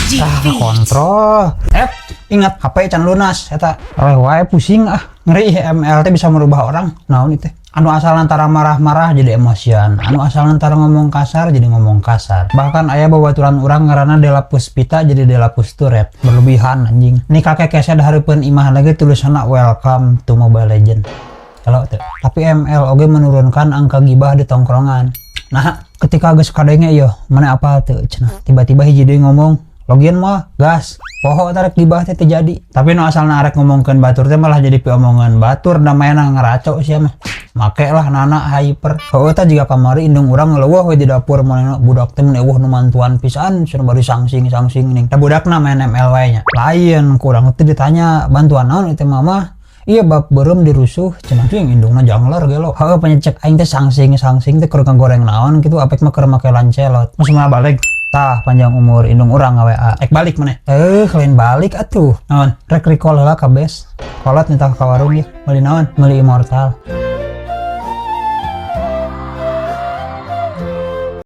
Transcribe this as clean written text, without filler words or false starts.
Ah, Defeat. Kontrol. Eh, ingat HP can lunas eta. Eleh wae, pusing ah. Ngeri ML teh bisa merubah orang. Naon itu? Anu asal antara marah-marah jadi emosian. Anu asal antara ngomong kasar jadi ngomong kasar. Bahkan aya babaturan urang ngaranna Dela Puspita jadi Dela Pusturet. Berlebihan, anjing. Ini kakek keset hareupeun imah lagi tulisanna "Welcome to Mobile Legend". Kalau teu. Tapi ML oge menurunkan angka gibah di tongkrongan. Nah, ketika geus kadenge ieu, mana apa teu cenah. Tiba-tiba hiji deui ngomong, "Login mah gas." Poho tarik gibah teh teu jadi. Tapi nu asalna arek ngomongkeun batur teh malah jadi piomongan batur, namanya ngeraco sia mah. Make lah nana hyper. Heueuh, tah jiga kamari indung urang ngeleuweuh we di dapur, manehna budak teh mun euweuh nu mantuan pisan cenah, bari sangsing-sangsing ning. Tah, budakna main ML wae nya. Lain kurang teh ditanya, "Bantuan naon itu, Mama?" "Iya, bab beureum dirusuh," cenah. Tuh yang indungna jangler gelo. Heueuh, penyecek aing teh sangsing-sangsing teh keur ngagoreng naon kitu, apek mah keur make lancelot. Mas mah balik. Tah, panjang umur indung urang nge-WA. Ek balik maneh? Eh, lain balik atuh. Naon? Rek recall heula ka base. Kolot nitah ka warung ya. Meuli naon? Meuli Immortal.